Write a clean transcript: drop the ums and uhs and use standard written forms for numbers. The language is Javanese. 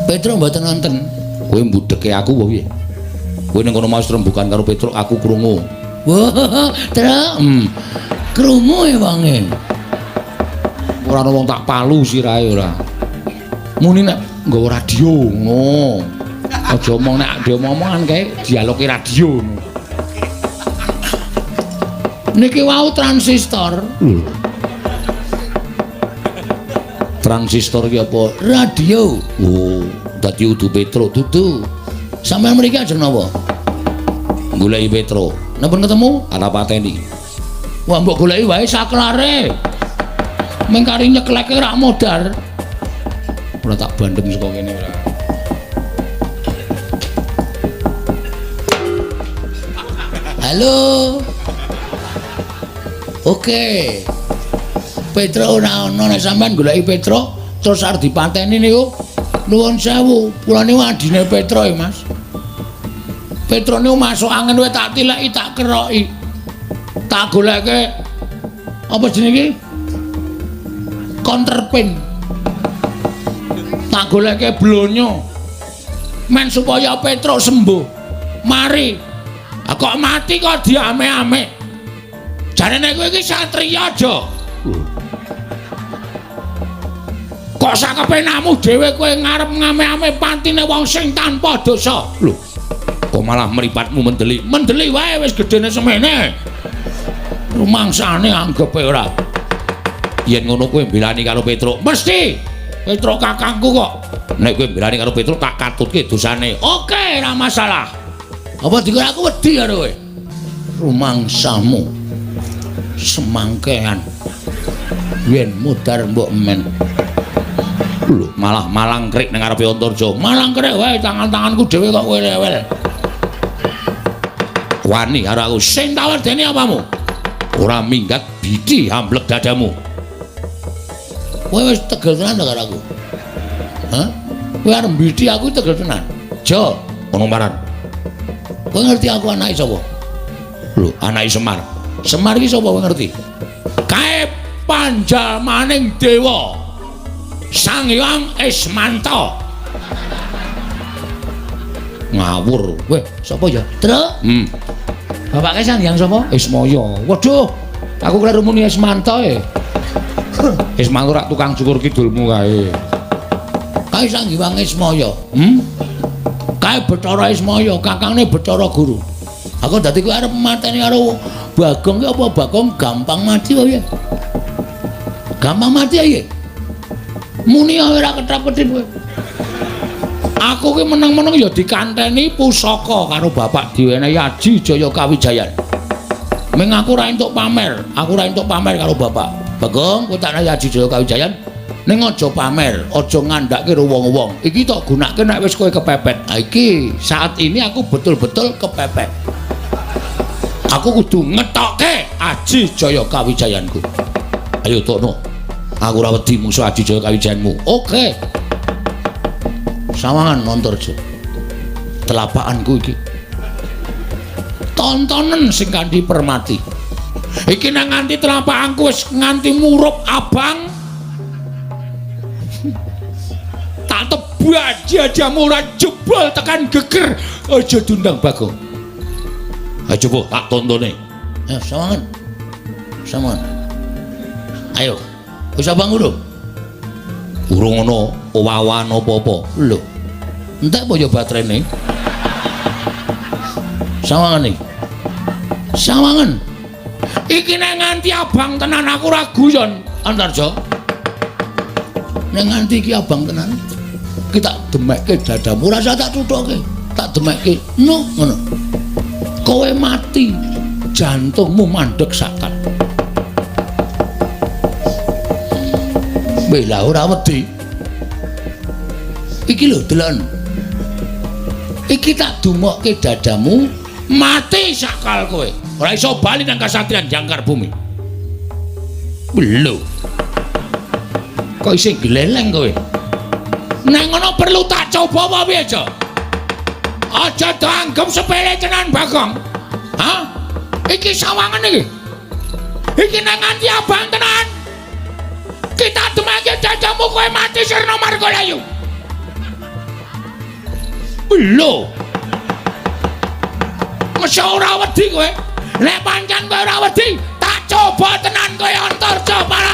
Petruk mboten wonten. Kowe mbudheke aku apa piye? Kowe ning kono mau rembukan karo Petruk, aku krungu. Wah, Truk. Krungu e wonge. Ora ana wong tak palu sirahe ora. Muni nek nggawa radio ngono. Aja omong nek diomong-omongan kae dialoge radio ngono. Niki wau transistor. Lho. Transistor ki apa? Radio. Oh, dadi udu Petruk dudu. Sampeyan mriki ajeng napa? Goleki Petruk. Napa ketemu? Ana pateni. Wah, mbok goleki wae saklare. Meng kari nyekleke rak modar. Ora tak bandem saka kene ora. Halo. Oke. Petruk ora ana, nek sampean goleki Petruk terus arep dipateni niku nuwun sewu, kula niku adine Petruk ya, Mas. Petruk niku masuk angin wae tak tileki, tak keroki. Tak goleke apa jenenge iki? Counterpain. Tak goleke blonyo. Men supaya Petruk sembuh. Mari. Ah, kok mati kok diame-ame. Jarene kowe iki satriya aja. Kok sakepenamu dhewe kowe ngarep ngame-ame patine wong sing tanpa dosa. Lho. Kok malah mripatmu mendeli. Mendeli wae wis gedene semene. Rumangsane anggepe ora. Yen ngono kowe mbelani karo Petruk. Mesti. Petruk kakangku kok. Nek kowe mbelani karo Petruk tak katutke dosane. Oke, ora masalah. Apa dikira aku wedi karo kowe? Rumangsamu semangkean. Yen mudar mbok men. Lho, malah malangkrik ning ngarepe Antarja. Malangkrik wae tangan-tanganku dhewe kok kowe rewel. Wani karo aku. Sing tak wedeni apamu? Ora minggat bidi amblek dadamu. Kowe wis tegel tenan to karo aku? Hah? Kowe arep mbidi aku tegel tenan. Jo, ngono maran. Kowe ngerti aku anake sapa? Lho, anake Semar. Semar iki sapa kowe ngerti? Kae panjalmaning dewa. Sang Hyang Ismanta. Ngawur. Weh, sapa ya? Truk. Bapake Sang Hyang sapa? Ismaya. Waduh, aku kleru muni Ismanta e. Ismanta rak tukang cukur kidulmu kae. Kae Sang Hyang Ismaya. Kae Bathara Ismaya, kakangne Bathara Guru. Aku dadi kowe arep mateni karo Bagong ki apa Bagong gampang mati apa piye? Gampang mati ya piye? Muni ora ketap-ketip kowe. Aku ki meneng-meneng ya dikanteni pusaka karo bapak diwenehi Aji Jaya Kawijayan. Ming aku ora entuk pamer, aku ora entuk pamer karo bapak. Bagong, kowe tak nehi Aji Jaya Kawijayan, ning aja pamer, aja ngandhake karo wong-wong. Iki tok gunake nek wis kowe kepepet. Ha iki saat ini aku betul-betul kepepet. Aku kudu ngetokke Aji Jaya Kawijayanku. Ayo tokno. Aku ora wedi musuh Aji Jaya Kawijayanmu. Oke. Sawangan Antarja. Telapakanku iki. Tontonen sing kanthi permati. Iki nang nganti telapakanku wis nganti murup abang. Tak tebak jajamu ora jebol tekan geger. Aja diundang Bagong. Ayo coba tak tontone. Ayo sawangan. Sawangan. Ayo. Wis abang urung? Urung ana owawan apa-apa. Lho. Entek apa ya baterene? Sawangan iki. Sawangan. Iki nek nganti abang tenan aku ora guyon, Antarja. Nek nganti iki abang tenan, iki tak demekke dadamu, ora usah tak tuthuke. Tak demekke. No, ngono. Kowe mati, jantungmu mandeg sakat. Bela ora wedi. Iki lho deloken. Iki tak dumokke dadamu, mati sakal kowe. Ora iso bali nang kasatriyan Jangkar Bumi. Lho. Kok isih gleleng kowe? Nek ngono perlu tak coba apa piye, Jo? Aja dianggep sepele tenan, Bagong. Hah? Iki sawangan iki. Iki nek nganti abang tenan. Kita demake dadamu kowe mati sirna margalayu. Lho. Masa ora wedi kowe? Nek pancen kowe ora wedi, tak coba tenan kowe, Antarja.